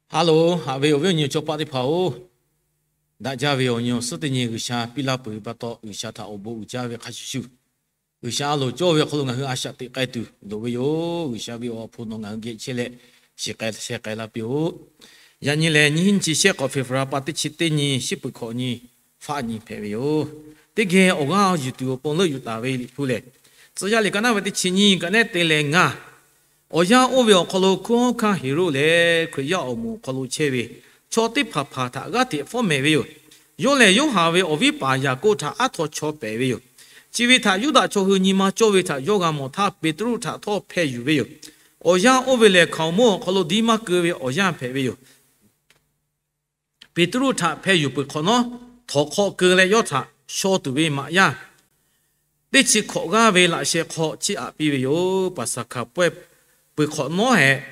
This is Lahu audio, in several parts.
Ha loˬ, haꞈ ve awˬ viˉ awˬ nyi awˬ chawˇ paˆ teˇ hpaˍ-oˬ, daꞈ jaˇ ve awˬ nyi awˬ suhˉ teˇ nyi G'uiˬsha piˇ laˇ peuˬ ve pa taw, G'uiˬsha htaꞈ awˬ bon uiˍ jaˇ ve hk'a shuˍ shuˍ, G'uiˬsha a loˍ cawˇ ve awˬ hk'aw lo ngaˬ hui a shaꞈ teꞈ k'ai tuˬ loˍ ve yoˬ. G'uiˬsha ve awˬ hpu nawˬ ngaˬ hui geh chehˇ leh, shiˍ k'ai sheh k'ai laˇ piˇ-oˆ. Yaꞈ nyi lehˬ, nyiˇ hinˉ nyiˇ chi shehˆ k'awꞈ February pa teˇ chi teˇ nyi, shiˉ peuˬ hkawꞈ nyi, faˆ nyi hpehꞈ ve yoˬ. Teˇ geh awˬ g'aˇ yuˬ tuˬ awˬ pon leuˆ yuˬ taˍ ve Liꞈ hpu lehˬ, Tcuh yaˇ liꞈ ka naˉ ve teˇ chi nyiˇ, ka nehˉ te leh ngaˇ. Awˬ yanˇ oˇ ve awˬ hk'aw lo hkunˉ hawˉ hkanˇ Heˍroˆ lehˬ, Hkriꞈ yaˇ awˬ moˍ awˬ hk'aw lo chehˇ ve chaw teˇ hpaˍ hpaˍ htaꞈ g'aˇ hteꞈ fawˉ mehˍ ve yoˬ. Yawˇ lehˬ, Yoˇhanˬ ve awˬ viˉ paˍ Yaˍkoˆ htaꞈ aˉ htaw chaw pehˍ ve yoˬ. Chi ve htaꞈ Yuˇdaꞈ chaw hui nyi ma cawˇ ve htaꞈ yawˇ g'a mawˬ htaˇ, Peˍtruˆ htaꞈ htawˇ hpeh yuˬ ve yoˬ. Awˬ yanˇ oˇ ve lehˬ, hkaoˍmonˇ awˬ hk'aw lo diˇ maˇ keu ve awˬ yanˇ hpehꞈ ve yoˬ. Peˍtruˆ htaꞈ hpeh yuˬ peuˬ hk'awꞈ nawˉ, htawnˍ hk'aw keu leh yawˇ htaꞈ shaw tuˬ ve maꞈ yaˇ teˇ chi hkawꞈ g'aˇ ve laꞈ sheh hk'aw chiˇ aꞈ piˇ ve yoˬ. Paˍsaˍhkaˍ pawehˇ peuˬ hk'awꞈ nawˉ hehꞈ,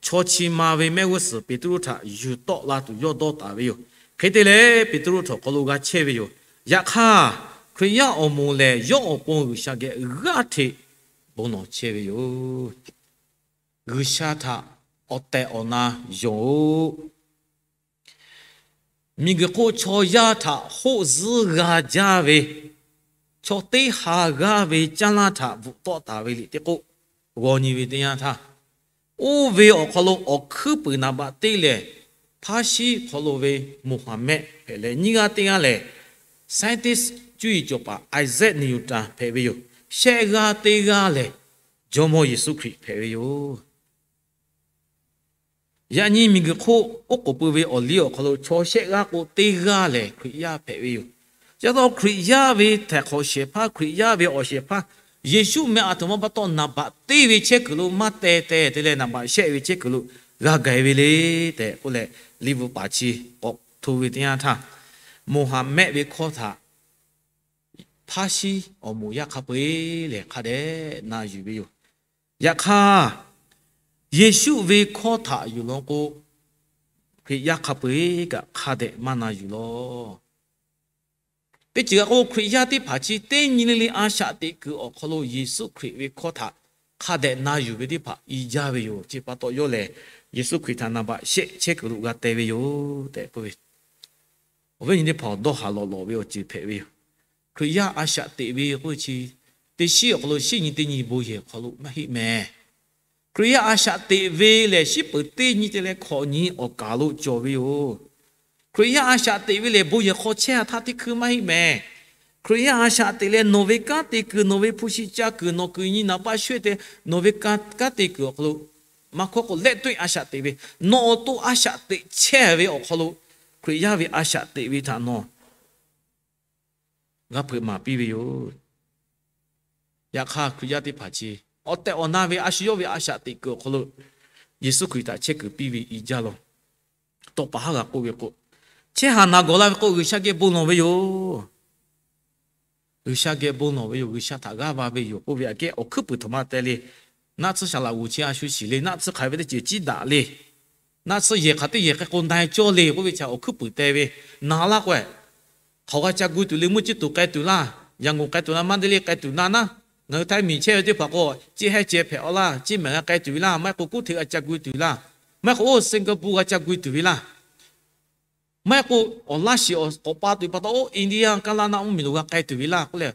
chaw chi ma ve mehˆ g'uˇ suhˍ Peˍtruˆ htaꞈ yuˬ tawˆ la tuˬ yawˇ dawˇ taˍ ve yoˬ. Hk'e te leh, Peˍtruˆ htawnˍ hk'aw lo g'a chehˇ ve yoˬ. Yaꞈ hk'aˇ, Hkriꞈ yaˇ awˬ moˍ lehˬ, yawˇ awˬ pon G'uiˬsha geh g'aˇ hteꞈ bon lawˬ chehˇ ve yoˬ. G'uiˬsha htaꞈ awˬ tehˬ awˬ na yonˍ-oꞈ. Miˬguiˬ hk'oˆ chaw yaˇ htaꞈ hoˆ zuhˉ g'a jaˇ ve, chaw teˇ ha g'aˇ ve caˇ lanˇ htaꞈ bvuhꞈ tawˆ taˍ ve liꞈ teˇ k'oˆ g'aw nyi ve teˇ yanˇ htaˇ, oˇ ve awˬ hk'aw lo awˬ hkuiˉ puiˍ naˍ baꞈ teˇ lehˬ, hpaˇ shiˉ hk'aw lo ve Moˍhaˍmehˆ hpehꞈ leh, nyiˇ g'aˇ teˇ g'aˇ lehˬ, scientist cuˇ yiˍ cawˬ paˍ Isaac Newton hpehꞈ ve yoˬ. Shehˆ g'aˇ teˇ g'aˇ lehˬ, Jawˇmawˇ Yeˍsuˆ Hkriꞈ hpehꞈ ve yoˬ. Yaꞈ nyi miˬguiˬ hk'oˆ oˉ k'oˍ pui ve awˬ liˇ awˬ hk'aw lo chaw shehˆ g'aˇ k'o, teˇ g'aˇ lehˬ Hkriꞈ yaˇ hpehꞈ ve yoˬ. Chi pa taw Hkriꞈ yaˇ ve htaiˍ hk'awꞈ shehˍ hpaˇ, Hkriꞈ yaˇ ve awˬ shehˍ hpaˇ, Yeˍsuˆ meh a htoꞈ ma pa taw naˍ baꞈ teˇ ve chehˇ kuiˬ lo maˇ teh teh te leh, naˍ baꞈ shehˆ ve chehˇ kuiˬ lo g'a gaiˬ ve le tehꞈ k'oˆ leh, liꞈ bvuhꞈ paˍ chi k'awꞈ hto ve teˇ yanˇ htaˇ, Moˍhaˍmehˆ ve hkawˇ htaꞈ hpaˇ shiˉ awˬ moˍ yaˇ hk'a peu-eˬ lehˬ hk'a dehꞈ na yuˬ ve yoˬ. Yaꞈ hk'aˇ, Yeˍsuˆ ve hkawˇ htaꞈ yuˬ law k'o, Hkriꞈ yaˇ hk'a peu-eˬ kaꞈ hk'a dehꞈ maˇ na yuˬ law. Teˇ ceuˬ g'a k'o, Hkriꞈ yaˇ teˇ hpaˍ chi teˇ nyi le le a shaꞈ teꞈ kuiˬ awˬ hk'aw lo Yeˍsuˆ Hkriꞈ ve hkawˇ htaꞈ hk'a dehꞈ na yuˬ ve teˇ hpaˍ i jaˇ ve yoˬ. Chi pa taw yawˇ lehˬ, Yeˍsuˆ Hkriꞈ htaꞈ naˍ baꞈ shehˆ chehˇ kuiˬ lo g'a teh ve yoˬ tehꞈ k'oˆ ve, awˬ viˉ awˬ nyi teˇ hpaˍ awˬ dawˇ haˍ lawꞈ lawꞈ ve awˬ ceuˬ hpehꞈ ve yoˬ. Hkriꞈ yaˇ a shaꞈ teꞈ ve k'oˆ ve chi, teˇ shiˉ awˬ hk'aw lo shiˉ nyi teˇ nyi bon yehˬ hk'aw lo maˇ heˆ mehˍ. Hkriꞈ yaˇ a shaꞈ teꞈ ve lehˬ, shiˉ peuˍ teˇ nyi te leh hkawꞈ nyi awˬ kaˍ lo cawˬ ve yoˬ. Hkriꞈ yaˇ a shaꞈ teꞈ ve lehˬ, bon yehˬ hk'aw chehˇ a htaˇ teˇ hkui maˇ heˆ mehˍ. Hkriꞈ yaˇ a shaꞈ teꞈ leh, nawˬ ve kanˉ te kuiˬ, nawˬ ve hpu shi ca kuiˬ, nawˬ kuiˬ nyi naˍ baˆ shwehˇ te, nawˬ ve kanˉ te kuiˬ awˬ hk'aw lo maˇ hkawˇ k'o, lehˆ toˆ a shaꞈ teꞈ ve, nawˬ awˬ to a shaꞈ teꞈ chehˇ ve awˬ hk'aw lo, Hkriꞈ yaˇ ve a shaꞈ teꞈ ve htaꞈ nawˬ g'a hpeuꞈ maˍ piˇ ve yoˬ. Yaꞈ hk'aˇ, Hkriꞈ yaˇ teˇ hpaˍ chi awˬ tehˬ awˬ na ve a shu yawˇ ve a shaꞈ teꞈ kuiˬ awˬ hk'aw lo Yeˍsuˆ Hkriꞈ htaꞈ chehˇ kuiˬ piˇ ve i jaˇ law. Tawˇ pa haˉ g'a k'oˆ ve k'o, chehˇ haˍ naˍ gawˬ la ve k'o, G'uiˬsha geh bon lawˬ ve yoˬ. G'uiˬsha geh bon lawˬ ve yoˬ. G'uiˬsha htaꞈ g'aˇ va ve yoˬ k'oˆ ve aꞈ kehˉ awˬ hkuiˉ puiˍ htaꞈ maˇ teh le. Naˆ tsuhˇ shaˍ laꞈ g'oˍ chi a shu shiˍ le. Naˆ tsuhˇ hk'aˬ ve teˇ ceuˬ ciˉ daꞈ le. Naˆ tsuhˇ yehˬ hk'aˬ teˇ yehˬ k'ai k'o na-e cawˇ le k'oˆ ve chi awˬ hkuiˉ puiˍ teh ve. Na laˇ k'o, hk'aoˍ g'a ca gu tuˬ le, mvuhˇ ciˇ tuˬ k'ai tuˬ laˇ, Yangon k'ai tuˬ laˇ, Mandalay k'ai tuˬ na naˉ, ngaˬ hui Htaiˇ miˬ chehˇ ve teˇ hpaˍ k'o, ciˇ hehnˇ ceh hpehꞈ-aw laˇ, ciˇ mehˬ g'a k'ai tuˬ ve laˇ, maˇ heˆ k'o Kuˉ hteꞈ g'a ca gu tuˬ ve laˇ, maˇ heˆ k'o oˇ Singapore g'a ca gu tuˬ ve laˇ, maˇ heˆ k'o awˬ laˇ shiˍ awˬ k'awꞈ pa tuˬ pa taw, oˇ India kaˇ laˇ naˆ mvuhˇ miˬ lo g'a k'ai tuˬ ve laˇ k'oˆ leh,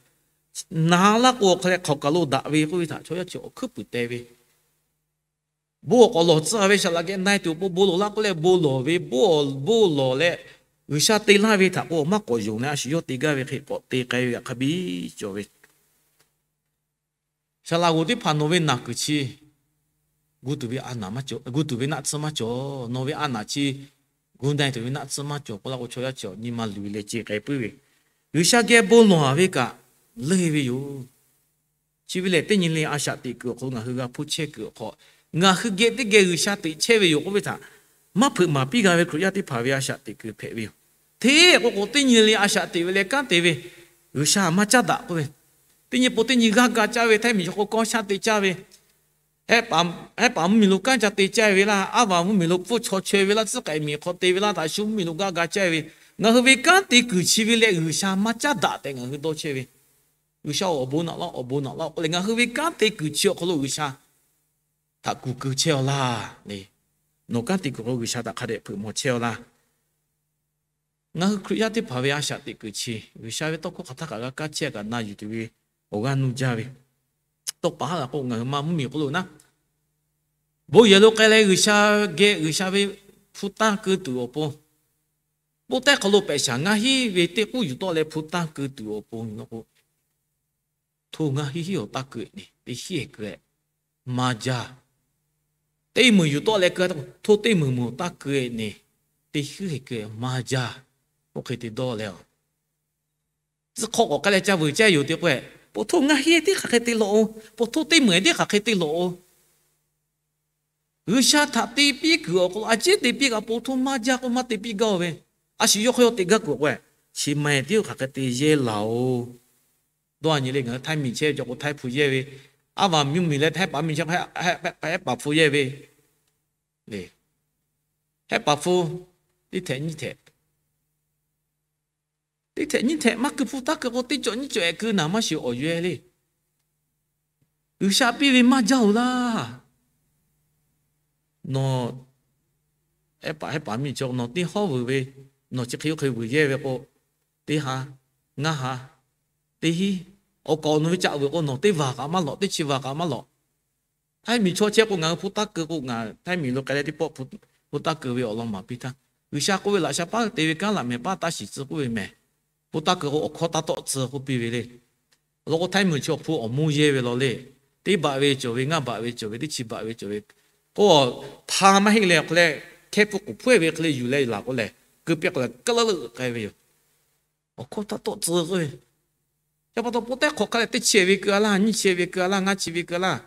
na laˇ k'o awˬ hk'a leh hk'aoˍ kaˬ lo daꞈ ve k'oˆ ve htaꞈ chaw yaˇ chi awˬ hkuiˉ puiˍ teh ve. Bon awˬ k'awꞈ lawˬ tcuhˉ ve shaˍ laꞈ geh na-e tuˬ awˬ pon bon lawˬ laˇ k'oˆ leh bon lawˬ ve, bon lawˬ leh G'uiˬsha te laˇ ve htaꞈ k'o maˇ k'awꞈ yonˍ leh, a shu yawˇ te gaˇ ve hk'e k'awꞈ te k'ai ve htaꞈ hk'a biˇ cawˬ ve. Shaˍ laꞈ g'oˍ teˇ hpaˍ nawˬ ve naˬ kuiˬ chi gu tuˬ ve a naˬ maˇ cawˬ, gu tuˬ ve naˆ tsuhˇ maˇ cawˬ. Nawˬ ve a naˬ chi gu na-e tuˬ ve naˆ tsuhˇ maˇ cawˬ k'oˆ laˇ k'o, chaw yaˇ chi awˬ nyi ma luˬ leh ce k'ai puiˉ ve. G'uiˬsha geh bon lawˬ-a ve kaꞈ leuˇ ve yoˬ. Chi ve lehˬ, teˇ nyi le a shaꞈ teꞈ kuiˬ awˬ hk'aw lo ngaˬ hui g'a hpuˇ chehˇ kuiˬ awˬ hk'aw, ngaˬ hui geh teˇ geh G'uiˬsha teꞈ chehˇ ve yoˬ k'oˆ ve htaꞈ maˇ hpeuꞈ maˍ piˇ g'a ve Hkriꞈ yaˇ teˇ hpaˍ ve a shaꞈ teꞈ kuiˬ hpehꞈ ve yoˬ. Hteˇ k'o k'o, teˇ nyi le a shaꞈ teꞈ ve leh kanˉ te ve, G'uiˬsha maˇ caˉ daꞈ k'oˆ ve, teˇ nyi po teˇ nyi g'aˇ ga caˇ ve, Htaiˇ miˬ chaw k'o kawˇ shaˉ te caˇ ve, hehˉ paˍ mvuhˇ miˬ lo kanˉ ca te caˇ ve laˇ, aˉ vaˬ mvuhˇ miˬ lo pfuhˇ chaw chaweh ve laˇ, tcuhˉ k'ehꞈ miˬ hk'aw te ve laˇ, htaꞈ shu mvuhˇ miˬ lo g'aˇ ga caˇ ve, ngaˬ hui ve kanˉ te kuiˬ chi ve leh G'uiˬsha maˇ caˉ daꞈ tehꞈ ngaˬ hui dawˇ chehˇ ve. G'uiˬsha-oˬ, awˬ bon naꞈ laˇ, awˬ bon naꞈ laˇ k'oˆ leh, ngaˬ hui ve kanˉ te kuiˬ chi awˬ hk'aw lo G'uiˬsha htaꞈ kuˬ keu chehˇ-aw laˇ le. Nawˬ kanˉ te kuiˬ k'o G'uiˬsha htaꞈ hk'a dehꞈ hpeuꞈ mawˬ chehˇ-aw laˇ. Ngaˬ hui Hkriꞈ yaˇ teˇ hpaˍ ve a shaꞈ teꞈ kuiˬ chi G'uiˬsha ve tawˇ hkawˇ hk'aˬ htaˇ kaꞈ g'a kaˇ chehˇ kaꞈ na yuˬ tuˬ ve awˬ g'aˇ nuˇ jaˇ ve, tawˇ pa haˉ laˬ k'o ngaˬ hui maˇ mvuhˇmiˬ k'oˆ lo naˉ, bon yehˬ lo k'ai leh G'uiˬsha geh G'uiˬsha ve hpu tanˇ keu tuˬ awˬ pon, poˆ tehˉ hk'aw lo pehꞈ shaˍ ngaˇ hinˉ ve teˇ k'uˉ yuˬ tawˆ leh hpu tanˇ keu tuˬ awˬ pon k'o, hto ngaˇ hinˉ hinˉ awˬ taˇ keu-e ne teˇ hinˉ heh keu-e maˇ jaˇ. Teˇ meunˍ yuˬ tawˆ leh keu-a hto teˇ meunˍ meunˍ awˬ taˇ keu-e ne teˇ hinˉ heh keu-e maˇ jaˇ. Oˇ hk'e te dawˇ leh-a, tcuh hk'aw k'awꞈ k'ai leh ca vuiˬ caˇ yoˬ te k'o, po hto ngaˇ hinˉ tiˉ hk'aˬ hk'e te lawꞈ-o, po hto teˇ meunˍ tiˉ hk'aˬ hk'e te lawꞈ-o. G'uiˬsha htaꞈ te piˇ kuiˬ awˬ hk'aw lo a ciˉ te piˇ kaꞈ po hto maˇ jaˇ k'oˆ maˇ te piˇ gaˇ-o ve. A shu yawˇ hk'aw yawˇ te gaˇ kuiˬ k'o, chi ma-e tiˉ-o hk'aˬ hk'e te yehˇ laˬ-o. Dawˇ a nyi le, ngaˬ hui Htaiˇ miˬ chehˇ ve cawˬ k'o Htaiˇ hpu yehˇ ve, aˉ vaˬ mvuhˇmiˬ leh Htaiˇ paˍ miˬ chehˇ k'o Htaiˇ paˍ hpu yehˇ ve, Htaiˇ paˍ hpu teˇ htehꞈ nyiˇ htehꞈ, teˇ htehꞈ nyiˇ htehꞈ maˇ keu hpu taˇ keu k'o teˇ cawˬ nyiˇ cawˬ ehˉ keu naˍ maˇ shiˍ awˬ yehˇ le. G'uiˬsha piˇ ve maˇ jaˇ-oˬ laˇ. Nawˬ Htaiˇ paˍ miˬ chi nawˬ teˇ hawˉ vuiˬ ve, nawˬ chi hk'e oˇ hk'e vuiˬ yehˇ ve k'o, teˇ ha, ngaˇ ha, teˇ hinˉ, awˬ kaˍ awˬ nu ve caꞈ vuiˬ k'o nawˬ teˇ vaˬ kaꞈ maˇ lawꞈ, teˇ chi vaˬ kaꞈ maˇ lawꞈ. Htaiˇ miˬ chaw chehˇ k'o ngaˬ hui hpu taˇ keu k'o ngaˬ Htaiˇ miˬ lo k'ai leh teˇ pawˆ hpu taˇ keu ve awˬ lawn maˍ piˇ htaˇ, G'uiˬsha k'oˆ ve laꞈ sha paˉ te ve kanˉ laꞈ mehˍ paˉ taˇ shiˍ tcuh k'oˆ ve mehˍ. Hpu taˇ keu k'o awˬ hkawˇ taˇ tawˆ tcuh k'oˆ piˇ ve le. Awˬ lawn k'o Htaiˇ miˬ chi awˬ hpu awˬ moˇ yehˇ ve law le. Teˇ baꞈ ve cawˬ ve, ngaˇ baꞈ ve cawˬ ve, teˇ chi baꞈ ve cawˬ ve k'o, hpa maˇ heˆ leh hk'e leh hkehˇ hpu k'oˍ hpfuhˆ-e ve hk'e leh yuˬ leh laˬ k'o lehˬ, keu piˇ k'o lehˬ kaˇ laˇ leuˆ k'ai ve yoˬ. Awˬ hkawˇ taˇ tawˆ tcuh k'oˆ ve, yaꞈ pa taw po tehˉ hk'awꞈ hk'a leh teˇ chi ve keu-a laˇ, nyiˇ chi ve keu-a laˇ, ngaˇ chi ve keu-a laˇ,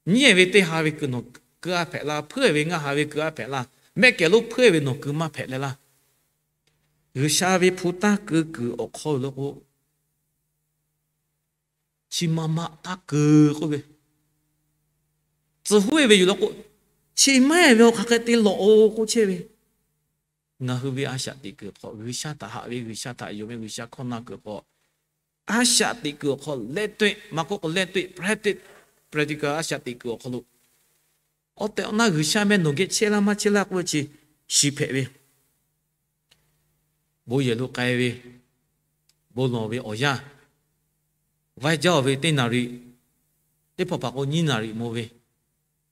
nyiˉ-e ve teˇ ha ve keu nawˬ keu-a hpehꞈ laˇ, hpuiˉ-e ve ngaˇ ha ve keu-a hpehꞈ laˇ, mehˆ kehˬ lonˉ hpuiˉ-e ve nawˬ keu maˇ hpehꞈ leh laˇ. G'uiˬsha ve hpu tanˇ keu kuiˬ awˬ hk'aw lo k'o, chi ma ma taˇ keu k'oˆ ve, tcuh huˉ-e ve yoˬ law k'o, chi maˇ-e ve awˬ hk'aˬ hk'e te lawꞈ-o k'oˆ chehˇ ve. Ngaˬ hui ve a shaꞈ teꞈ kuiˬ awˬ hk'aw G'uiˬsha htaꞈ haꞈ ve, G'uiˬsha htaꞈ yonˍ ve, G'uiˬsha hkawˇ na kuiˬ awˬ hk'aw, a shaꞈ teꞈ kuiˬ awˬ hk'aw leh toˆ-e, maˇ k'oˆ k'o leh toˆ-e, practice, practical a shaꞈ teꞈ kuiˬ awˬ hk'aw lo, awˬ tehˬ awˬ na G'uiˬsha meh nawˬ geh chehˇ laˇ maˇ chehˇ laˇ k'oˆ ve chi shiˍ hpehꞈ ve. Bon yehˬ lo k'ai ve, bon lawˬ ve awˬ yanˇ, vaiˇ jaˇ-oˬ ve teˇ naˍ riˍ, teˇ hpaˍ hpaˍ k'o nyiˇ naˍ riˍ mo ve,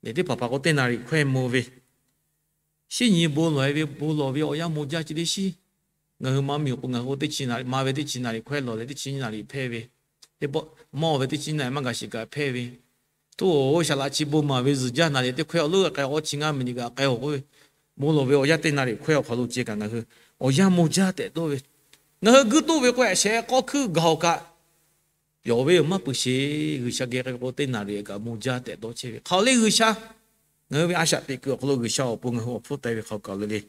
lehˬ teˇ hpaˍ hpaˍ k'o teˇ naˍ riˍ hkawehˇ mo ve, shinˉ nyi bon lawˬ-e ve, bon lawˬ ve awˬ yanˇ mo jaˇ ce le shiˉ. Ngaˬ hui maˇ miˬ k'o ngaˬ hui k'o teˇ chi naˍ riˍ ma ve, teˇ chi naˍ riˍ hkawehˇ lawˬ leh teˇ chi nyiˇ naˍ riˍ hpehˇ ve, teˇ pawˆ mawˇ ve teˇ chi nyiˇ naˍ riˍ maˇ gaˬ shiˍ kaꞈ hpehˇ ve, to-oˬ shaˍ laꞈ chi bon maˍ ve zuhˬ jaˇ naˍ riˍ teˇ hkawehˇ awˬ loˉ g'a k'ai, awˬ chi ngaˇ miˬ niꞈ g'a k'ai-oˬ k'oˆ ve, bon lawˬ ve awˬ yanˇ teˇ naˍ riˍ hkawehˇ awˬ hk'aw lo ceh kaꞈ ngaˬ hui awˬ yanˇ mo jaˇ tehꞈ dawˇ ve, ngaˬ hui guiˇ toˆ ve k'o a shehˍ k'awˇ hkuiˇ gaˬ-oˬ kaꞈ, yawˬ ve maˇ peuˬ sheˍ. G'uiˬsha geh k'ai k'o teˇ naˍ riˍ kaꞈ mo jaˇ tehꞈ dawˇ chehˇ ve hk'aˬ le G'uiˬsha, ngaˬ hui ve a shaꞈ teꞈ kuiˬ awˬ hk'aw lo G'uiˬsha awˬ pon ngaˬ hui awˬ hpfuhˇ teh ve hk'aˬ kaꞈ le le,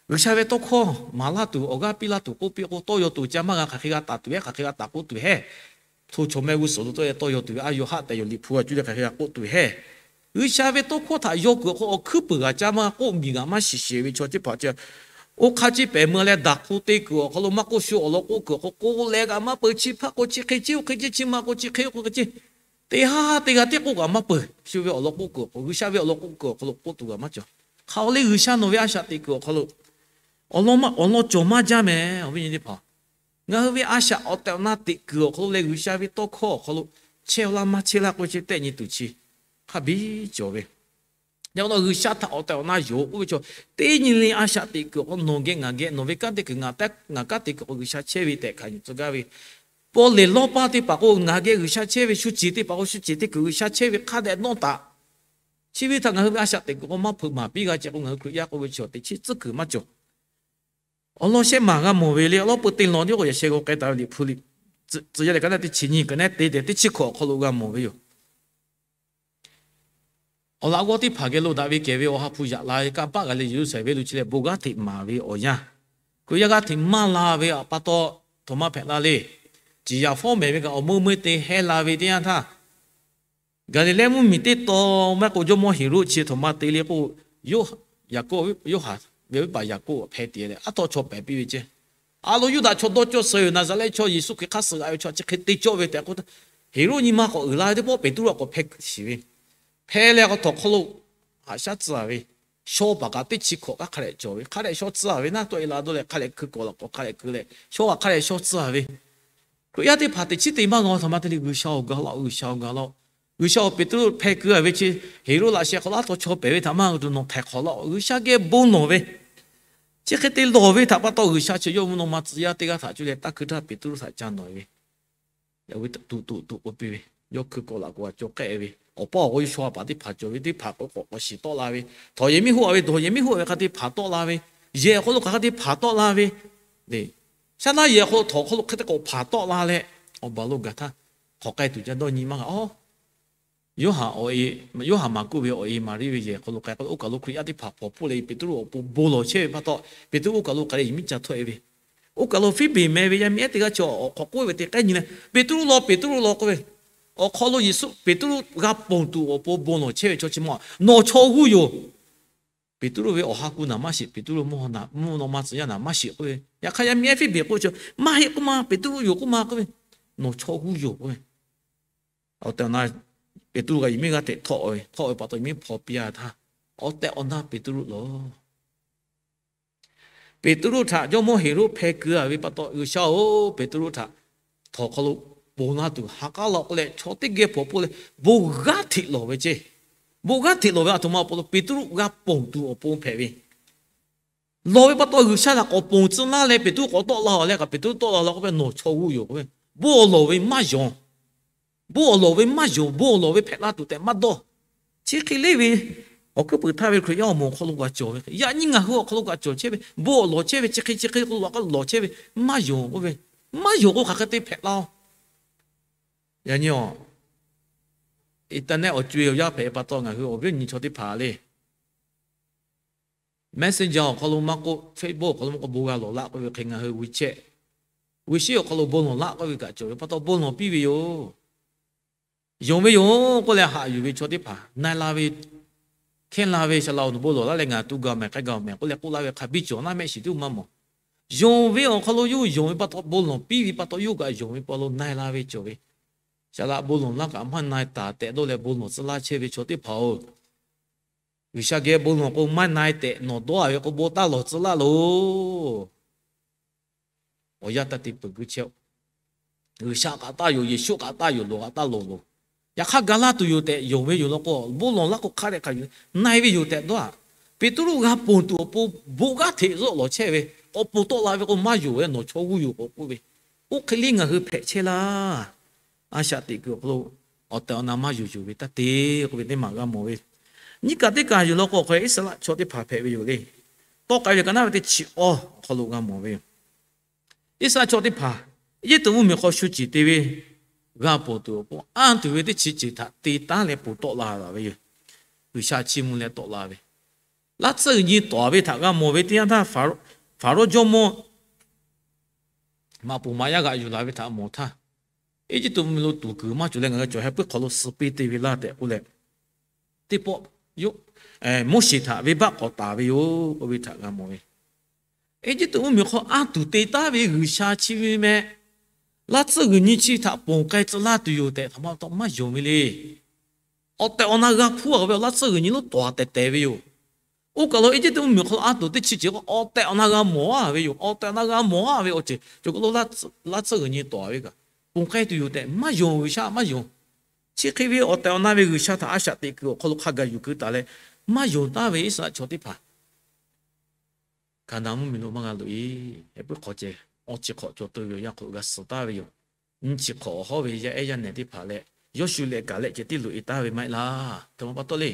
G'uiˬsha ve tawˇ hkawˇ maˍ laˇ tuˬ awˬ g'aˇ piˇ laˇ tuˬ k'oˆ piˇ k'o tawˇ yaw tuˬ ca maˇ g'a, hk'aˬ hk'e g'a taˍ tuˬ hehˉ, hk'aˬ hk'e g'a taˍ k'oˆ tuˬ hehˉ. Hto chaw mehˆ g'uˇ suhˍ lo tawˇ yaw tuˬ ve a yaw haˆ tehꞈ yaw liꞈ hpu g'a cuˇ leh hk'aˬ hk'e g'a k'oˆ tuˬ hehˉ. G'uiˬsha ve tawˇ hkawˇ htaꞈ yaw kuiˬ awˬ hk'aw awˬ hkuiˉ peuˬ g'a ca maˇ g'a k'oˆ miˬ g'a maˇ shiˍ sheˍ ve chaw teˇ hpaˍ chi, oˇ hk'aˇ ciˇ pehˍ meuˇ leh daꞈ hk'oˆ te kuiˬ awˬ hk'aw lo maˇ k'oˆ shu awˬ lawn k'oˆ kuiˬ awˬ hk'aw k'oˆ leh g'a maˇ peuˬ. Chi hpaˇ k'o chi hk'e ciˇ, oˇ hk'e ciˇ, chi ma k'o chi hk'e oˇ hk'e ciˇ, teˇ haˉ teˇ g'aˇ tiˉ k'oˆ g'a maˇ peuˬ. Shu ve awˬ lawn k'oˆ kuiˬ awˬ hk'aw, G'uiˬsha ve awˬ lawn k'oˆ kuiˬ awˬ hk'aw lo k'oˆ tuˬ g'a maˇ cawˬ. Hk'aˬ hk'e le G'uiˬsha nawˬ ve a shaꞈ teꞈ kuiˬ awˬ hk'aw lo awˬ lawn, awˬ lawn cawˬ maˇ jaˇ mehˍ. Awˬ viˉ nyi teˇ hpaˍ, ngaˬ hui ve a shaꞈ awˬ tehˬ awˬ na teꞈ kuiˬ awˬ hk'aw lo leh G'uiˬsha ve tawˇ hkawˇ awˬ hk'aw lo chehˇ-oˬ laˇ maˇ chehˇ laˇ k'oˆ ve chi tehˆ nyi tuˬ chi hk'a biˇ cawˬ ve. Yaꞈ hk'aˇ G'uiˬsha htaꞈ awˬ tehˬ awˬ na yonˍ k'oˆ ve chaw, teˇ nyi le a shaꞈ teꞈ kuiˬ awˬ hk'aw nawˬ geh ngaˬ geh, nawˬ ve kanˉ te kuiˬ ngaˬ kanˉ te kuiˬ k'o G'uiˬsha chehˇ ve tehꞈ hkanˍ yuˬ tcuh gaˇ ve. Pawˇ lehˬ lawˇ paˇ teˇ hpaˍ k'o ngaˬ geh G'uiˬsha chehˇ ve, shu ceˬ teˇ hpaˍ k'o shu ceˬ teˇ kuiˬ G'uiˬsha chehˇ ve hk'a dehꞈ dawˇ taˍ. Chi ve htaꞈ ngaˬ hui ve a shaꞈ teꞈ kuiˬ k'o maˇ hpeuꞈ maˍ piˇ g'a ce k'o ngaˬ hui Hkriꞈ yaˇ k'oˆ ve chaw teꞈ chiˉ tcuhˉ kuiˬ maˇ cawˬ. Awˬ lawn shehˆ maˬ g'a mawˬ ve le, awˬ lawn peu te lawˬ tiˉ k'o yaꞈ sheh g'aw k'ai taˍ ve liꞈ hpu liꞈ tcuh yaˇ leh ka naˉ teˇ chi nyi ka naˉ te tehꞈ teˇ chi hkawꞈ awˬ hk'aw lo g'a mawˬ ve yoˬ. Awˬ laꞈ g'awˇ teˇ hpaˍ geh lo daꞈ ve kehˬ ve awˬ ha hpu yaꞈ la ve kanˇ paˆ g'a leh Yeˍruˆsaˍlehnˍ venˇ lo chi leh bon g'aˇ hteꞈ maˍ ve awˬ yanˇ, hkui yaˇ g'aˇ hteꞈ maˇ la ve awˬ pa taw, htoꞈ ma hpehꞈ la le. Ciˍ yaˍ fawˉ mehˍ ve kaꞈ awˬ meuˇ meuˇ te heh la ve teˇ yanˇ htaˇ, Gaˍliˍlehˇ mvuhˇmiˬ teˇ tawn maˇ k'o jawˇmawˇ Heˍroˆ chi htoꞈ ma te le k'o, Yoˇhanˬ, Yoˇhanˬ ve awˬ viˉ paˍ Yaˍkoˆ hpeh te leh aˉ htawˇ chaw pehˍ piˇ ve ceˇ. A lo Yuˇdaꞈ chaw dawˇ cawˇ suh yoˬ, Naˍzaˍrehˆ chaw Yeˍsuˆ Hkriꞈ hk'aˇ suh g'aꞈ ve chaw chi hk'e te cawˇ ve tehꞈ k'oˆ htaˇ, Heˍroˆ nyi ma k'awꞈ uiˍ la ve teˇ pawˆ Peˍtruˆ a k'awꞈ hpeh shiˍ ve, hpeh leh k'awꞈ htawnˍ hk'aw lo haꞈ shaˉ tcuh ve shaw paˍ kaꞈ teˇ chi hkawꞈ kaꞈ hk'a dehꞈ cawˬ ve, hk'a dehꞈ shaw tcuh a ve, naˆ tawˆ e la dawˇ leh hk'a dehꞈ hkui kawꞈ la k'awꞈ hk'a dehꞈ hkui leh, shaw kaꞈ hk'a dehꞈ shaw tcuh a ve. Hkriꞈ yaˇ teˇ hpaˍ teꞈ chiˉ te maˇ g'a htaꞈ ma te le, G'uiˬsha-oˬ, ga laˇ-oˆ, G'uiˬsha-oˬ, ga laˇ-oˆ. G'uiˬsha-oˬ, Peˍtruˆ hpeh keu a ve chi Heˍroˆ laꞈ sheh hk'aw laˇ taw chaw pehˍ ve htaꞈ maˇ g'a tuˬ nawˬ htaiˍ hk'awꞈ laˇ-oˆ. G'uiˬsha geh bon lawˬ ve, chi hk'e te lawˬ ve htaꞈ pa taw G'uiˬsha chi yawˇ mvuhˇ naw ma tcuh yaˇ teˇ g'aˇ htaꞈ cuˇ leh taˇ hkui htaˇ Peˍtruˆ htaꞈ ca nawˬ ve, tuꞈ tuꞈ tuꞈ k'oˆ piˇ ve, yawˇ hkui kawꞈ laꞈ k'o a cawˬ k'ehˆ ve, awˬ paˇ awˬ g'aˇ yawˇ shaw a paˍ teˇ hpaˍ cawˬ ve teˇ hpaˍ k'awꞈ k'awꞈ shiˍ tawˆ la ve, htawnˍ yehˬ miˇ hoˆ a ve, dawˬ yehˬ miˇ hoˆ a ve hk'a te hpaˍ tawˆ la ve, yehˬ awˬ hk'aw lo hk'aˬ hk'e te hpaˍ tawˆ la ve, shaˉ naˆ yehˬ awˬ hk'aw lo htawnˍ awˬ hk'aw lo hk'e te k'awꞈ hpaˍ tawˆ la leh, awˬ baˬ lo gaˬ htaˇ hk'awꞈ k'ai tuˬ ca dawˇ nyi maˇ g'a. Yoˇhanˬ, Yoˇhanˬ maˍ k'oˆ ve awˬ e Maˍriˆ ve yehˬ hk'aw lo k'ai k'o, oˇ kaˬ lo Hkriꞈ yaˇ teˇ hpaˍ hpawnˬ hpfuhˆ leh Peˍtruˆ awˬ pon bon lawˬ chehˇ ve pa taw, Peˍtruˆ oˇ kaˬ lo k'ai leh yehˬ miˉ ca htaˇ e ve, oˇ kaˬ lo Hpiˇbiˍ meh ve yaˇ miˇ ehˉ teˇ g'aˇ chi awˬ hk'awꞈ k'oˆ ve teꞈ k'ehˉ nyi leh, Peˍtruˆ law, Peˍtruˆ law k'oˆ ve, awˬ hk'aw lo Yeˍsuˆ Peˍtruˆ g'a ponˬ tuˬ awˬ pon bon lawˬ chehˇ ve chaw chi ma nawˬ chaw g'uˇ yoˬ. Peˍtruˆ ve awˬ ha ku naˬ maˇ shiˍ, Peˍtruˆ mvuhˇ naw ma tcuh yaˇ naˬ maˇ shiˍ k'oˆ ve, yaꞈ hk'aˇ yaˇ miˇ ehˉ Hpiˇbiˍ k'oˆ ve chi maˇ heˆ k'oˆ ma, Peˍtruˆ yoˬ k'oˆ ma k'oˆ ve, nawˬ chaw g'uˇ yoˬ k'oˆ ve. Awˬ tehˬ awˬ na Peˍtruˆ kaꞈ yehˬ miˉ g'aˇ hteꞈ htawˆ ve, htawˆ ve pa taw yehˬ miˉ hpaw piˇ a htaˇ, awˬ tehˬ awˬ na Peˍtruˆ lawˬ. Peˍtruˆ htaꞈ jawˇmawˇ Heˍroˆ hpeh keu a ve pa taw, G'uiˬsha-oˬ, Peˍtruˆ htaꞈ htawnˍ hk'aw lo ponˬ laˇ tuˬ ha k'aˉ law k'oˆ leh chaw teˇ geh hpawnˬ hpfuhˆ leh bon g'aˇ hteꞈ lawˬ ve ceˇ. Bon g'aˇ hteꞈ lawˬ ve a htoꞈ ma awˬ hk'aw lo Peˍtruˆ g'a ponˬ tuˬ awˬ pon hpehꞈ ve. Lawˬ ve pa taw G'uiˬsha htaꞈ k'awꞈ ponˬ tcuh laˇ leh Peˍtruˆ k'awꞈ tawˆ la-oˬ leh kaꞈ Peˍtruˆ tawˆ la law k'oˆ ve, nawˬ chaw g'uˇ yoˬ k'oˆ ve. Bon awˬ lawˬ ve maˇ yonˍ. Bon awˬ lawˬ ve maˇ yonˍ, bon awˬ lawˬ ve hpehꞈ la tuˬ tehꞈ maˇ dawˇ. Chi hk'e le ve, awˬ hkuiˉ puiˍ htaˇ ve Hkriꞈ yaˇ awˬ moˍ awˬ hk'aw lo kaꞈ cawˬ ve, yaꞈ nyi ngaˬ hui awˬ hk'aw lo kaꞈ cawˬ chehˇ ve, bon awˬ lawˬ chehˇ ve, chi hk'e chi hk'e k'o lo kaꞈ lawˬ chehˇ ve, maˇ yonˍ k'oˆ ve, maˇ yonˍ k'o hk'aˬ hk'e te hpehꞈ la-oˬ. Yaꞈ nyi awˬ internet awˬ co-e awˬ yaˇ hpehꞈ pa taw ngaˬ hui awˬ viˉ awˬ nyi chaw teˇ hpaˍ le Messenger awˬ hk'aw lo maˇ k'oˆ, Facebook awˬ hk'aw lo maˇ k'oˆ, bon g'a lawˬ laˆ k'oˆ ve hk'e ngaˬ hui WeChat, WeChat awˬ hk'aw lo bon lawˬ laˆ k'oˆ ve kaꞈ cawˬ ve pa taw bon lawˬ piˇ ve yoˬ. Yonˍ ve yoˬ k'oˆ leh haꞈ yuˬ ve chaw teˇ hpaˍ na la ve, hkehˇ la ve, Saˍ laꞈ-oˬ, nawˬ bon lawˬ laˆ leh ngaˬ tu gaˬ mehˍ k'ai gaˬ mehˍ k'oˆ leh k'oˆ laˇ ve hk'a biˇ cawˬ naˉ mehˆ shiˍ tiˉ maˇ mawˬ. Yonˍ ve awˬ hk'aw lo yawˇ yonˍ ve pa taw, bon lawˬ piˇ ve pa taw, yawˇ kaꞈ yonˍ ve pa taw na la ve cawˬ ve. Saˍ laꞈ bon lawˬ laˇ kaꞈ maˇ na taˍ tehꞈ dawˇ leh bon lawˬ tcuh laˇ chehˇ ve chaw teˇ hpaˍ-oˬ, G'uiˬsha geh bon lawˬ k'o maˇ na-e tehꞈ nawˬ dawˇ a ve k'o, bon taˇ lawˬ tcuh laˇ loˬ. Awˬ yanˇ taˇ te peuˬ guˇ chehˇ-oˆ. G'uiˬsha kaꞈ taˇ yoˬ, Yeˍsuˆ kaꞈ taˇ yoˬ, lawˬ kaꞈ taˇ lawˬ loˬ. Yaꞈ hk'aˇ ga laˇ tuˬ yoˬ tehꞈ yonˍ ve yoˬ law k'o, bon lawˬ laˇ k'o hk'a dehꞈ hk'a yuˬ na-e ve yoˬ tehꞈ dawˇ-a. Peˍtruˆ g'a ponˬ tuˬ awˬ pon bon g'aˇ hteꞈ zuhˆ lawˬ chehˇ ve, k'awꞈ ponˬ tawˆ la ve k'o maˇ yonˍ ve, nawˬ chaw g'uˇ yoˬ k'awꞈ k'oˆ ve. Oˇ hk'e le ngaˬ hui hpehꞈ chehˇ laˇ. A shaꞈ teꞈ kuiˬ awˬ hk'aw lo awˬ tehˬ awˬ na maˇ yonˍ yoˬ ve taˇ te k'oˆ ve teˇ maˬ g'a mawˬ ve. Nyiˇ kaˬ teˇ kaˬ yoˬ law k'o, awˬ hk'aw Iˉsaˍreˍlaˆ chaw teˇ hpaˍ hpehꞈ ve yoˬ le. Tawˆ k'ai ve ka naˉ ve teˇ chi awˇ awˬ hk'aw lo g'a mawˬ ve yoˬ. Iˉsaˍreˍlaˆ chaw teˇ hpaˍ Eˇjiˇtuꞈ mvuhˇmiˬ hk'aw shu ciˍ te ve g'a ponˬ tuˬ awˬ pon anˇ tuˬ ve teˇ chi ceuˬ htaꞈ te taˉ leh ponˬ tawˆ la ve yoˬ. G'uiˬsha chiˇ mvuh leh tawˆ la ve, laˇ tsuhˇ g'uiˬ nyi tawˍ ve htaꞈ g'a mawˬ ve teˇ yanˇ htaˇ, Faˍrawˇ jawˇmawˇ maꞈ poˍ maꞈ yaˇ g'aꞈ yuˬ la ve htaꞈ mawˬ htaˇ, Eˇjiˇtuꞈ mvuhˇmiˬ lo tuˍ kuiˬ maˇ cawˬ leh ngaˬ hui cawˬ heh puiˉ hk'aw lo suh piˇ te ve laˇ tehꞈ k'oˆ leh, teˇ pawˆ Moˉseˍ htaꞈ venˇbaˆ k'awꞈ taˍ ve yoˬ k'oˆ ve htaꞈ g'a mawˬ ve. Eˇjiˇtuꞈ mvuhˇmiˬ hk'aw anˇ tuˬ te taˉ ve G'uiˬsha chi ve meh, laˇ tsuhˇ g'uiˬ nyi chi htaꞈ ponˬ k'ai tcuh laˇ tuˬ yoˬ tehꞈ htaꞈ ma taw maˇ yonˍ ve le. Awˬ tehˬ awˬ na g'a hpuˇ a ve awˬ laˇ tsuhˇ g'uiˬ nyi lonˉ tawˍ tehˬ tehˬ ve yoˬ. Oˇ kaˬ lo Eˇjiˇtuꞈ mvuhˇmiˬ hk'aw lo anˇ tuˬ teˇ chi ceuˬ k'o awˬ tehˬ awˬ na g'a mawˬ a ve yoˬ. Awˬ tehˬ awˬ na g'a mawˬ a ve awˬ ceuˬ cawˬ k'o lo laˇ tsuhˇ g'uiˬ nyi tawˍ ve kaꞈ ponˬ k'ai tuˬ yoˬ tehꞈ maˇ yonˍ, G'uiˬsha maˇ yonˍ. Chi hk'e ve awˬ tehˬ awˬ na ve G'uiˬsha htaꞈ a shaꞈ teꞈ kuiˬ awˬ hk'aw lo hk'a gaˬ yuˬ keu taˍ leh, maˇ yonˍ taˍ ve Iˉsaˍreˍlaˆ chaw teˇ hpaˍ Hkaˍnanˍ mvuhˇmiˬ lo maˇ g'a loꞈ-e. Heh puiˉ hk'aw ceh awˇ chi hk'awꞈ cawˬ teu ve yoˬ. Yaˇ hk'oˆ lo g'a suhˍ taˍ ve yoˬ. Nyiˇ chi hk'awꞈ awˬ hawˉ ve yaˇ ehˉ yaˇ nehˬ teˇ hpaˍ leh, Yawˇshuˆ leh Kaˍlehˆ ceh tiˉ loꞈ-e taˍ ve maˇ heˆ laˇ. Hk'e ma pa taw le,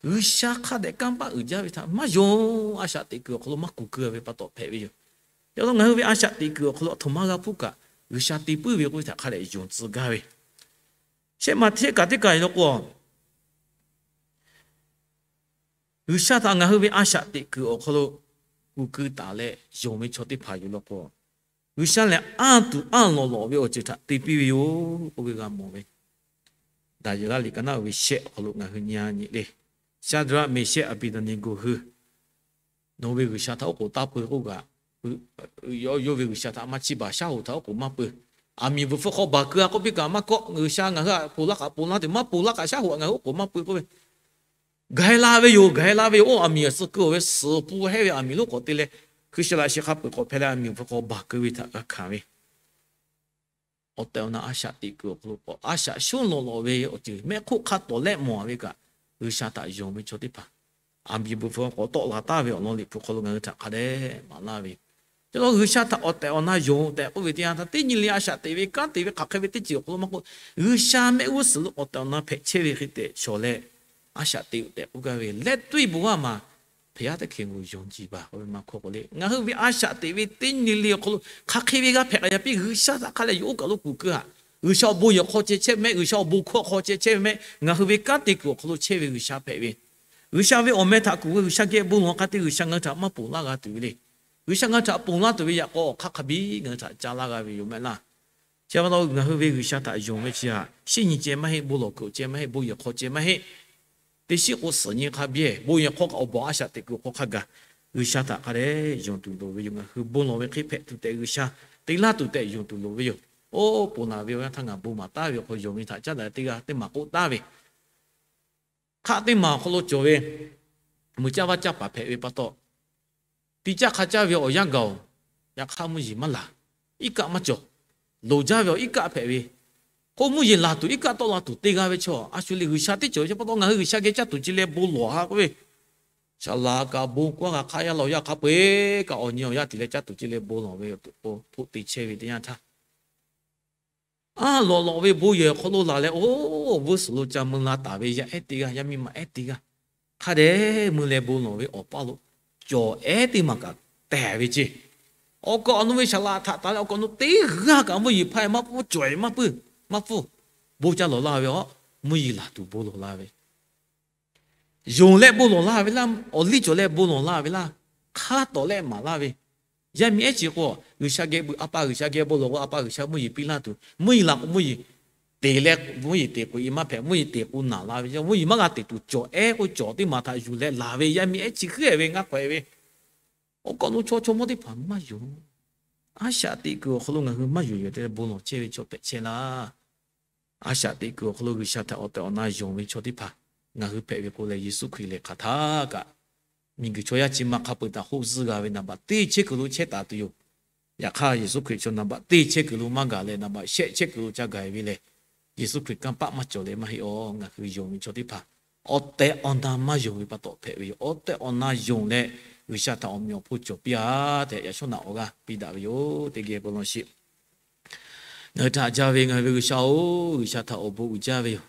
G'uiˬsha hk'a dehꞈ kanˇ paˆ uiˍ jaˇ ve htaꞈ maˇ yonˍ. A shaꞈ teꞈ kuiˬ awˬ hk'aw lo maˇ kuˬ keu ve pa taw hpehꞈ ve yoˬ. Yaꞈ hk'aˇ ngaˬ hui ve a shaꞈ teꞈ kuiˬ awˬ hk'aw lo a htoꞈ ma g'a hpuˇ kaꞈ, G'uiˬsha te puiˉ ve k'oˆ ve htaꞈ hk'a dehꞈ yonˍ tcuh gaˇ ve. Shehˆ ma teˇ kaꞈ teˇ kaꞈ yoˬ law k'o, G'uiˬsha htaꞈ ngaˬ hui ve a shaꞈ teꞈ kuiˬ awˬ hk'aw lo kuˬ keu taˍ leh yonˍ ve chaw teˇ hpaˍ yoˬ law k'o, G'uiˬsha lehˬ anˇ tuˬ anˇ lawꞈ lawꞈ ve awˬ ceuˬ htaꞈ te piˇ ve yoˬ k'oˆ ve g'a mawˬ ve. Daˍyeˍlaˆ liꞈ ka naˉ ve shehˆ awˬ hk'aw lo ngaˬ hui nyi a nyi le. Shaˍdraˆ, Meˍshehˆ, Aˍbeˍdaˍneˍgoˍ hui, nawˬ ve G'uiˬsha htaꞈ oˉ k'oˍ taˇ peu k'oˆ kaꞈ, yawˇ ve G'uiˬsha htaꞈ maˇ chiˇ baˬ, shaˉ hoꞈ htaꞈ oˉ k'oˍ maˇ peu. Aˬ miˍ bvuhˬ hpfuhˇ hk'aw baˬ keu a k'oˆ piˇ kaꞈ maˇ kawˆ, G'uiˬsha ngaˬ hui htaꞈ ponˬ laˇ kaꞈ ponˬ laˇ tuˬ maˇ ponˬ laˇ kaꞈ shaˉ hoꞈ ngaˬ hui oˉ k'oˍ maˇ peu k'oˆ ve. gaˬ-e la ve yoˬ, gaˬ-e la ve yoˬ. Oˇ aˬ miˍ awˬ suh keu-oˬ ve suhˍ pun hehˇ ve aˬ miˍ lonˉ k'awꞈ te leh, Hkriꞈ yaˇ laꞈ sheh hk'a peu-eˬ k'awꞈ hpehꞈ leh, aˬ miˍ awˬ hpu hk'aw baˬ keu ve htaꞈ g'a hkanˍ ve awˬ tehˬ awˬ na a shaꞈ teꞈ kuiˬ awˬ hk'aw lo k'awꞈ a shaꞈ shonˉ lawꞈ lawꞈ ve awˬ ceuˬ mehˆ hk'oˆ hk'a tawˍ lehˆ mawˬ ve kaꞈ, G'uiˬsha htaꞈ yonˍ ve chaw teˇ hpaˍ aˬ miˍ beuꞈ hpu k'awꞈ tawˆ la taˍ ve awˬ lawn Liꞈ hpu hk'aw lo ngaˬ hui htaꞈ hk'a dehꞈ maˍ laˇ ve yoˬ. Chi pa taw G'uiˬsha htaꞈ awˬ tehˬ awˬ na yonˍ tehꞈ k'oˆ ve teˇ yanˇ htaˇ, teˇ nyi le a shaꞈ teꞈ ve kanˉ te ve hk'aˬ hk'e ve teˇ ceuˬ awˬ hk'aw lo maˇ k'oˆ, G'uiˬsha mehˆ g'uˇ suhˍ lo awˬ tehˬ awˬ na hpehꞈ chehˇ ve hk'e tehꞈ shawˍ leh, a shaꞈ teꞈ tehꞈ k'oˆ gaˇ ve leh, ด้วยบวช maˇ พระเยซู คริสต์ ยอมจริง pa k'oˆ ve maˇ hkawˇ k'o le, ngaˬ hui ve a shaꞈ teꞈ ve teˇ nyi le awˬ hk'aw lo hk'aˬ hk'e ve g'a hpehꞈ k'ai yaꞈ piˇ, G'uiˬsha htaꞈ hk'a leh yawˇ oˇ kaˬ lo kuˬ keu haꞈ, G'uiˬsha awˬ bon yehˬ hk'aw ceh chehˇ ve mehˆ, G'uiˬsha awˬ bon hkawˇ hk'aw ceh chehˇ ve mehˆ, ngaˬ hui ve kanˉ te kuiˬ awˬ hk'aw lo chehˇ ve G'uiˬsha hpehꞈ ve, G'uiˬsha ve awˬ meh htaꞈ kuˬ ve G'uiˬsha geh bon lawˬ k'ai te G'uiˬsha ngaˬ hui htaꞈ maˇ ponˬ laˇ g'a tuˬ ve le. G'uiˬsha ngaˬ hui htaꞈ ponˬ laˇ tuˬ ve yaꞈ k'aw awˬ hk'aˇ hk'a biˇ ngaˬ hui htaꞈ ca laˇ g'a ve yoˬ mehˆ laˇ. Chi pa taw ngaˬ hui ve G'uiˬsha htaꞈ yonˍ ve chi haꞈ, shinˉ nyi ceh maˇ heˆ, bon lawˬ kuiˬ ceh maˇ heˆ, bon yehˬ hk'aw ceh maˇ heˆ, teˇ shiˉ k'o suhˍ nyi hk'a biˇ, bon yehˬ hk'aw kaꞈ awˬ bon a shaꞈ teꞈ kuiˬ awˬ hk'aw hk'a gaˬ G'uiˬsha htaꞈ hk'a dehꞈ yonˍ tuˬ loˍ ve yoˬ. Ngaˬ hui bon lawˬ ve hk'e hpehꞈ tuˬ tehꞈ G'uiˬsha te laˇ tuˬ tehꞈ yonˍ tuˬ loˍ ve yoˬ. Oˇ, ponˬ laˬ ve awˬ yanˇ htaˇ ngaˬ bon maˍ taˉ ve awˬ hk'aw yonˍ ve htaꞈ caˉ daꞈ teˇ g'aˇ teˇ maˬ k'oˆ taˍ ve, hk'aˆ teˇ maˬ awˬ hk'aw lo cawˬ ve mui caˇ vaˇ caˇ paˍ hpehꞈ ve pa taw, tiꞈ caˇ hk'a caˇ ve awˬ yanˇ gaˬ-oˬ, yaꞈ hk'aˇ mvuhˇ yeˬ maˇ laˬ, iˉ kaˆ maˇ cawˬ. Loˍ jaˇ ve awˬ iˉ kaˆ hpehꞈ ve k'o, mvuhˇ yeˬ laˬ tuˬ iˉ kaˆ tawˆ la tuˬ te g'a ve chaw a shu le. G'uiˬsha teˇ cawˬ ve chi pa taw ngaˬ hui G'uiˬsha geh caˇ tuˬ ci leh bon lawˬ ha k'oˆ ve, saˍ laꞈ kaꞈ bon k'oˆ g'a hk'aˇ yaˇ la awˬ yanˇ hk'a peu-eˬ kaꞈ awˬ nyi awˬ yanˇ tiˍ leh caˇ tuˬ ci leh bon lawˬ ve awˬ hpfuhˆ te chehˇ ve teˇ yanˇ htaˇ, a lawꞈ lawꞈ ve bon yehˬ awˬ hk'aw lo laˬ leh, oˇ, awˬ vuiˇ suhˍ lo ca mui la taˍ ve yaˇ ehˉ teˇ g'aˇ, yaˇ miˇ ma ehˉ teˇ g'aˇ, hk'a dehꞈ mui leh bon lawˬ ve awˬ paˇ lo cawˬ ehˉ teˇ maˬ kaꞈ tehˬ ve ceˇ. Awˬ kaꞈ awˬ nu ve saˍ laꞈ htaꞈ tanˬ leh awˬ kaꞈ awˬ nu teˇ g'aˇ kaꞈ mvuhˇ yeˬ hpaˇ maˇ pfuhˇ, cawˬ ehˉ maˇ pfuhˇ, maˇ pfuhˇ, bon ca lawˬ laˇ ve, a, mvuhˇ yeˬ laˬ tuˬ bon lawˬ la ve yonˍ leh bon lawˬ laˇ ve laˇ, awˬ liˇ cawˬ leh bon lawˬ laˇ ve laˇ, hk'aˇ tawˍ leh maˍ laˇ ve, yaˇ miˇ ehˉ chi k'o, G'uiˬsha geh beuꞈ a pa G'uiˬsha geh bon lawˬ k'o, a pa G'uiˬsha mvuhˇ yeˬ piˇ laˇ tuˬ, mvuhˇ yeˬ laˬ k'o mvuhˇ yeˬ teꞈ leh, mvuhˇ yeˬ teꞈ k'o i maˇ hpehꞈ, mvuhˇ yeˬ teꞈ k'o naˬ la ve, mvuhˇ yeˬ maˇ g'a teꞈ tuˬ cawˬ ehˉ k'o cawˬ teˇ maˬ htaꞈ yuˬ leh laˬ ve yaˇ miˇ ehˉ chi hk'e ve ngaˇ hk'awꞈ e ve, awˬ kaꞈ awˬ nu chaw chaw mawˇ teˇ hpaˍ maˇ yonˍ. A shaꞈ teꞈ kuiˬ awˬ hk'aw lo ngaˬ hui maˇ yonˍ yonˍ te leh bon lawˬ chehˇ ve chaw hpehꞈ chehˇ laˇ. A shaꞈ teꞈ kuiˬ awˬ hk'aw lo G'uiˬsha htaꞈ awˬ tehˬ awˬ na yonˍ ve chaw teˇ hpaˍ ngaˬ hui hpehꞈ ve k'o leh, Yeˍsuˆ Hkriꞈ lehˬ hk'aˬ htaˇ kaꞈ miˬguiˬ chaw yaˇ chi ma hk'a peu-eˬ htaꞈ hoˆ zuhˆ g'a ve naˍ baꞈ teˇ chehˇ kuiˬ lo chehˇ taˍ tuˬ yoˬ. Yaꞈ hk'aˇ Yeˍsuˆ Hkriꞈ chaw naˍ baꞈ teˇ chehˇ kuiˬ lo maˇ gaˬ leh naˍ baꞈ shehˆ chehˇ kuiˬ lo ca gaˬ e ve lehˬ, Yeˍsuˆ Hkriꞈ kanˇ paˆ maˇ cawˬ leh maˇ heˆ. Awˬ, ngaˬ hui yonˍ ve chaw teˇ hpaˍ awˬ tehˬ awˬ na maˇ yonˍ ve pa taw hpehꞈ ve yoˬ. Awˬ tehˬ awˬ na yonˍ leh G'uiˬsha htaꞈ awˬ meꞈ awˬ hponˇ cawˬ piˇ-a tehꞈ yaꞈ shawˉ naꞈ awˬ g'aˇ piˇ daꞈ ve yoˬ. Teˇ geh bon lawˬ sheˍ. Ngaˬ hui htaꞈ jaˇ ve ngaˬ hui ve G'uiˬsha-oˬ, G'uiˬsha htaꞈ awˬ bon uiˍ jaˇ ve yoˬ.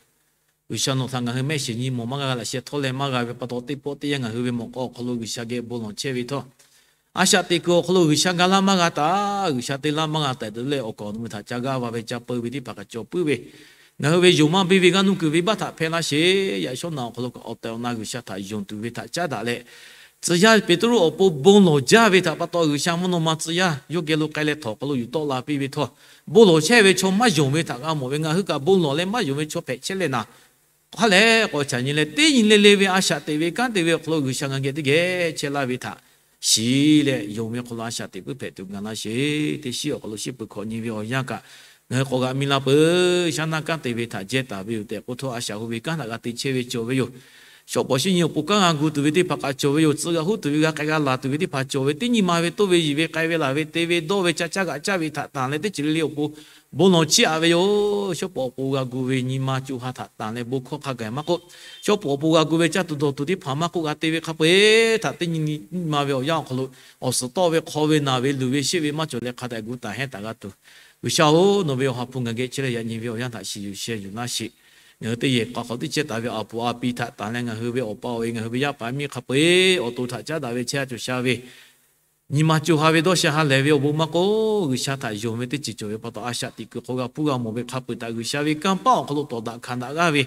G'uiˬsha nawˬ htaꞈ ngaˬ hui mehˆ shiˍ nyi mawˬ maˇ g'a, laꞈ sheh htawˇ leh maˇ g'a ve pa taw, teˇ pawˆ teˇ yanˇ ngaˬ hui ve mawꞈ k'aw awˬ hk'aw lo G'uiˬsha geh bon lawˬ chehˇ ve htawˇ, a shaꞈ teꞈ kuiˬ awˬ hk'aw lo G'uiˬsha ga laˇ maˇ g'a taˍ, G'uiˬsha te laˇ maˇ g'a taˍ te leh awˬ kaˍ awˬ nu ve htaꞈ ca g'aˇ va ve ca peu ve teˇ hpaˍ kaꞈ cawˬ puiˉ ve, ngaˬ hui ve yonˍ maˇ biˇ ve g'aˇ nuˇ kuiˬ ve baˆ htaꞈ hpehˇ laˇ sheˍ. Yaꞈ shawˉ naꞈ awˬ hk'aw lo kaꞈ awˬ tehˬ awˬ na G'uiˬsha htaꞈ yonˍ tuˬ ve htaꞈ caˉ daꞈ leh, tcuh yaˇ Peˍtruˆ awˬ pon bon lawˬ jaˇ ve htaꞈ pa taw G'uiˬsha mvuhˇ naw ma tcuh yaˇ yawˇ geh lo k'ai leh htawnˍ hk'aw lo yuˬ tawˆ la piˇ ve htawˇ, bon lawˬ chehˇ ve chaw maˇ yonˍ ve htaꞈ g'a mawˬ ve, ngaˬ hui kaꞈ bon lawˬ leh maˇ yonˍ ve chaw hpehꞈ chehˇ leh naˍ, hk'a lehˬ k'awꞈ chaꞈ nyi leh teˇ nyi le le ve a shaꞈ teꞈ ve kanˉ te ve awˬ hk'aw lo G'uiˬsha ngaˬ geh teˇ geh chehˇ laˇ ve htaꞈ shiˍ leh, yonˍ ve hk'aw lo a shaꞈ teꞈ puiˉ hpehꞈ tuˬ ga laˇ sheˍ. Teˇ shiˉ awˬ hk'aw lo shiˉ peuˬ hkawꞈ nyi ve awˬ yanˇ kaꞈ ngaˬ hui k'awꞈ g'a miˇ laˇ peuˬ. Shaˉ naˆ kanˉ te ve htaꞈ jehˇ taˍ ve yoˬ tehꞈ k'oˆ htawˇ, a shaꞈ hu ve kanˉ htaꞈ g'a te chehˇ ve cawˬ ve yoˬ. Shawˉ pawˍ shiˉ nyi awˬ pon kanˉ g'a gu tuˬ ve teˇ hpaˍ kaꞈ cawˬ ve yoˬ. Tcuh g'a huˉ tuˬ ve g'a k'ai g'a laˬ tuˬ ve teˇ hpaˍ cawˬ ve, teˇ nyi ma ve toˇ ve yiˬ ve k'ai ve laˬ ve te ve dawˇ ve ca caˇ g'aꞈ caˇ ve htaꞈ tanˬ leh teˇ ceuˬ le le awˬ pon bon lawˬ chiˇ aꞈ ve yoˬ. Shawˉ pawˍ awˬ pon g'a gu ve nyi ma co ha htaꞈ tanˬ leh bon hkawˇ hk'a gaˬ maˇ k'oˆ, shawˉ pawˍ awˬ pon g'a gu ve caˇ tuˬ dawˬ tuˬ teˇ hpaˍ maˇ k'oˆ, g'a te ve hk'a peu-eˬ htaꞈ teˇ nyi nyi ma ve awˬ yanˇ awˬ hk'aw lo awˬ suhˍ tawˆ ve hk'aw ve naˬ ve luˬ ve sheˆ ve maˇ cawˬ leh hk'a dehꞈ gu taˍ hehnˇ taˍ g'a tuˬ, G'uiˬsha-oˬ, nawˬ ve awˬ ha hpu ngaˬ geh chehˇ leh yaꞈ nyi ve awˬ yanˇ htaꞈ shiˍ yuˬ sheh yuˬ laˇ sheˍ. Ngaˬ hui teˇ yehˬ k'a hk'aw teˇ chehˇ taˍ ve a puˍ a pi htaꞈ tanˬ leh ngaˬ hui ve awˬ pa awˬ e ngaˬ hui ve yaˇ paˍ miˇ hk'a peu-eˬ awˬ to htaꞈ caˉ daꞈ ve chehˇ a cawˬ sha ve nyi ma co ha ve dawˇ sha ha lehˬ ve awˬ bon maˇ k'oˆ, G'uiˬsha htaꞈ yonˍ ve teˇ ceuˬ cawˬ ve pa taw, a shaꞈ teꞈ kuiˬ hk'aw g'a hpuˇ g'a mawˬ ve hk'a peu-eˬ htaꞈ G'uiˬsha ve kanˇ paˆ awˬ hk'aw lo tawˍ daꞈ hkanˍ daꞈ g'aˇ ve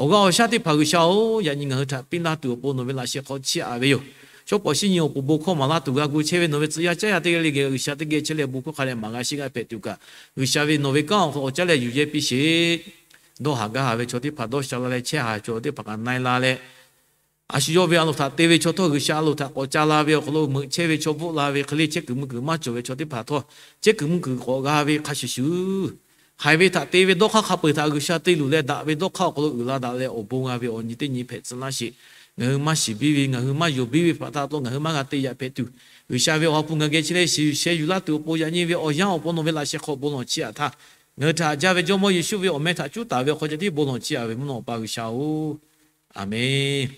awˬ g'aˇ awˬ shaˉ teˇ hpaˍ G'uiˬsha-oˬ, yaꞈ nyi ngaˬ hui htaꞈ piˇ laˇ tuˬ awˬ pon nawˬ ve laꞈ sheh hk'aw chiˇ aꞈ ve yoˬ. Shawˉ pawˍ shiˉ nyi awˬ pon bon hkawˇ maˍ laˇ tuˬ g'a gu chehˇ ve nawˬ ve tcuh yaˇ caˇ yaˇ teˇ g'aˇ le geh G'uiˬsha teˇ geh chehˇ leh bon hkawˇ hk'a dehꞈ maˍ g'a shiˍ g'a hpehꞈ tuˬ kaꞈ, G'uiˬsha ve nawˬ ve kanˉ awˬ hk'aw lo awˬ caˉ leh yuˬ yehˇ piˇ sheˍ. Dawˇ haˍ gaˇ haˍ ve chaw teˇ hpaˍ dawˇ sha la leh chehˇ haˍ chaw teˇ hpaˍ kaꞈ na-e la leh, a shu yawˇ ve a loˍ htaꞈ te ve chaw htawˇ G'uiˬsha a loˍ htaꞈ k'awꞈ ca la ve awˬ hk'aw lo meuꞈ chehˇ ve chaw bvuhˆ la ve hk'e le chehˇ kuiˬ mvuh kuiˬ maˇ cawˬ ve chaw teˇ hpaˍ htawˇ chehˇ kuiˬ mvuh kuiˬ k'awꞈ g'a ve hk'a shuˍ shuˍ, haiˬ ve htaꞈ te ve dawˇ hk'aˇ hk'a peu-eˬ htaꞈ G'uiˬsha te luˬ leh daꞈ ve dawˇ hk'aˇ awˬ hk'aw lo uiˍ la daꞈ leh awˬ bon g'a ve awˬ nyi teˇ nyi hpehꞈ tcuh laˇ sheˍ. ngaˬ hui maˇ shiˍ biˇ ve, ngaˬ hui maˇ yonˍ biˇ ve hpaꞈ htaꞈ taw ngaˬ hui maˇ g'a te yaꞈ hpehꞈ tuˬ, G'uiˬsha ve Awˬ ha hpu ngaˬ geh chi lehˬ shiˍ yuˬ sheh yuˬ laˇ tuˬ awˬ pon yaꞈ nyi ve awˬ yanˇ awˬ pon nawˬ ve laꞈ sheh hk'aw bon lawˬ chiˇ aꞈ htaˇ, ngaˬ hui htaꞈ haꞈ jaˇ ve Jawˇmawˇ Yeˍsuˆ ve awˬ meh htaꞈ cuˉ taˍ ve awˬ hk'aw ceh tiˉ bon lawˬ chiˇ aꞈ ve mvuhˇ naw awˬ pa G'uiˬsha-oˬ, Aˍmenˇ.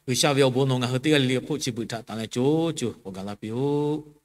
G'uiˬsha ve awˬ bon nawˬ ngaˬ hui teˇ g'aˇ le le awˬ hk'oˆ chi beuꞈ htaꞈ taˍ leh co co k'awꞈ gaˬ laˇ piˇ-oˆ.